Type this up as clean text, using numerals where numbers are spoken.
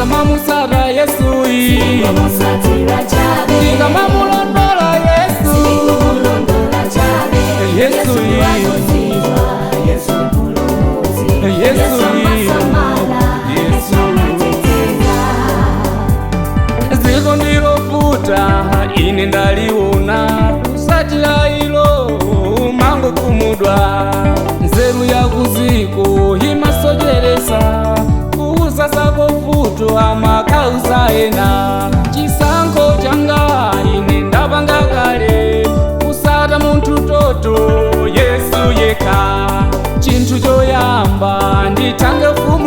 Ndikamamusata Yesuyi, Singomusatira chabe. Ndikamamulondola Yesu. Singomulondola chabe. Yesu Yesu wazozizwa, Yesu mpulumutsi. Yesu Yesu amasamala, Yesu. Yesu amateteza. Dziko ndilovuta, ine ndaliona, kusatira ilo mango kumudwa. Nzeru yakuziko imasocheresa, kuuza zako vuto amakauza ena. Chisankho changa ine ndapanga kale, kusata munthu toto, Yesu yekha. Chinthu choyamba nditange ufumu.